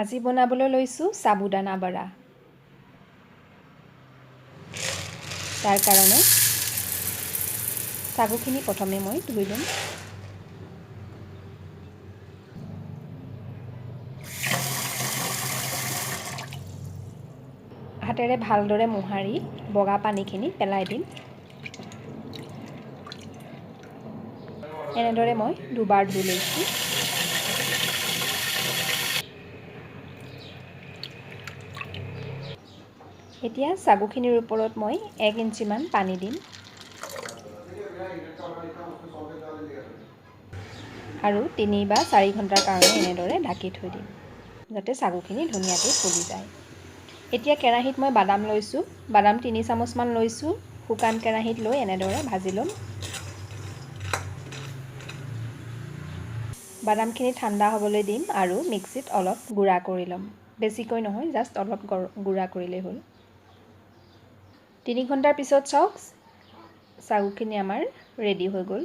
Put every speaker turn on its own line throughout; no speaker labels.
আজি বনাবলৈ লৈছোঁ সাবুদানা বড়া। তাৰ কাৰণে চাগুখিনি প্ৰথমে মই ধুই ল'ম। হাতেৰে ভালদৰে মোহাৰি বগা পানীখিনি পেলাই দিম। এনেদৰে মই দুবাৰ ধুই লৈছোঁ। এতিয়া চাগুখিনিৰ ওপৰত মই 1 ইঞ্চিমান পানী দিম আৰু 3 বা 4 ঘণ্টাৰ কাৰণে এনেদৰে ঢাকি থৈ দিম, যাতে চাগুখিনি ধুনীয়াকৈ ফুলি যায়। এতিয়া কেৰাহীত মই বাদাম লৈছোঁ। বাদাম 3 চামুচমান লৈছোঁ। শুকান কেৰাহীত লৈ এনেদৰে ভাজি ল'ম। বাদামখিনি ঠাণ্ডা হ'বলৈ দিম আৰু মিক্সিত অলপ গুড়া কৰি ল'ম। বেছিকৈ নহয়, জাষ্ট অলপ গুড়া কৰিলেই হ'ল। 3 ঘণ্টাৰ পিছত চাওক, চাগুখিনি আমাৰ ৰেডি হৈ গ'ল।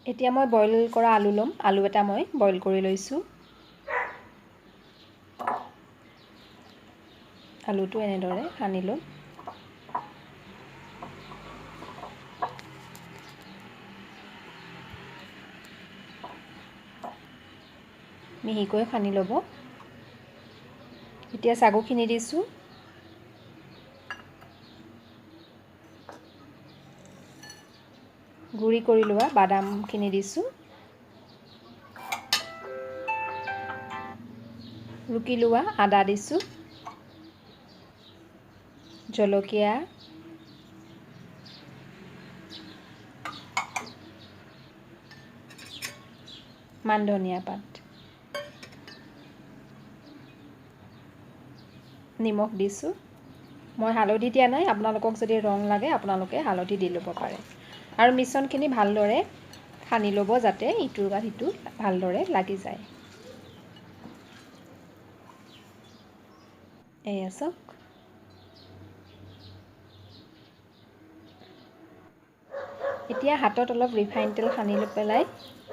এতিয়া মই বইল কৰা আলু ল'ম। আলু এটা মই বইল কৰি লৈছোঁ। আলুটো এনেদৰে সানি ল'ম। মিহিকৈ সানি ল'ব। এতিয়া চাগুখিনি দিছোঁ। গুড়ি কৰি লোৱা বাদামখিনি দিছোঁ। ৰুকি লোৱা আদা দিছোঁ, জলকীয়া, মান ধনিয়া পাত, নিমখ দিছোঁ। মই হালধি দিয়া নাই, আপোনালোকক যদি ৰং লাগে আপোনালোকে হালধি দি ল'ব পাৰে। আৰু মিশ্ৰণখিনি ভালদৰে সানি ল'ব, যাতে ইটোৰ গাত সিটো ভালদৰে লাগি যায়। এয়া চাওক, এতিয়া হাতত অলপ ৰিফাইন তেল সানি লৈ পেলাই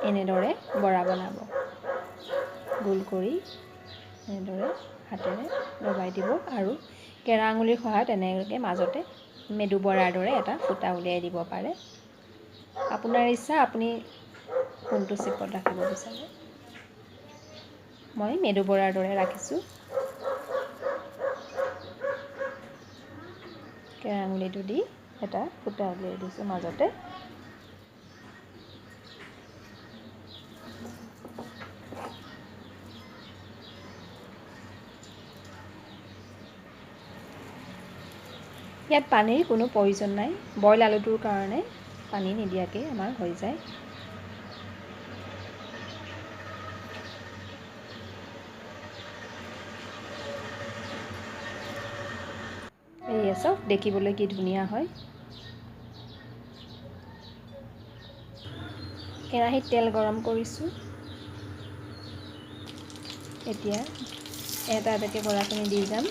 এনেদৰে বড়া বনাব। গোল কৰি এনেদৰে হাতেৰে দবাই দিব আৰু কেৰা আঙুলিৰ সহায়ত এনেকৈ মাজতে মেদু বৰাৰ দৰে এটা ফুটা উলিয়াই দিব পাৰে। আপোনাৰ ইচ্ছা, আপুনি কোনটো চেপত ৰাখিব বিচাৰে। মই মেদু বৰাৰ দৰে ৰাখিছোঁ। কেৰা আঙুলিটো দি এটা ফুটা উলিয়াই দিছোঁ মাজতে। ইয়াত পানীৰ কোনো প্ৰয়োজন নাই। বইল আলুটোৰ কাৰণে পানী নিদিয়াকৈ আমাৰ হৈ যায়। এইয়া চাওক, দেখিবলৈ কি ধুনীয়া হয়। কেৰাহীত তেল গৰম কৰিছোঁ। এতিয়া এটা এটাকৈ বড়াখিনি দি যাম।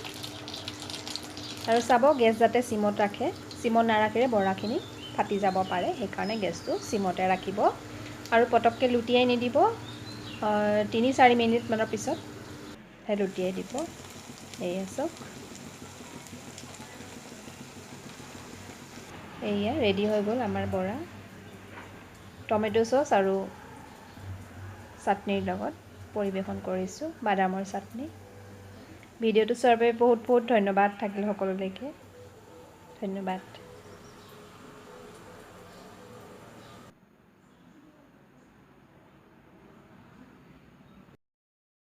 আৰু চাব, গেছ যাতে চিমত ৰাখে। চিমত নাৰাখিলে বড়াখিনি ফাটি যাব পাৰে, সেইকাৰণে গেছটো চিমতে ৰাখিব। আৰু পটককৈ লুটিয়াই নিদিব, 3-4 মিনিটমানৰ পিছতহে লুটিয়াই দিব। এয়া চাওক, এয়া ৰেডি হৈ গ'ল আমাৰ বড়া। টমেট' চচ আৰু চাটনিৰ লগত পৰিৱেশন কৰিছোঁ, বাদামৰ চাটনি। ভিডিঅ'টো চোৱাৰ বাবে বহুত বহুত ধন্যবাদ থাকিল সকলোলৈকে। ধন্যবাদ।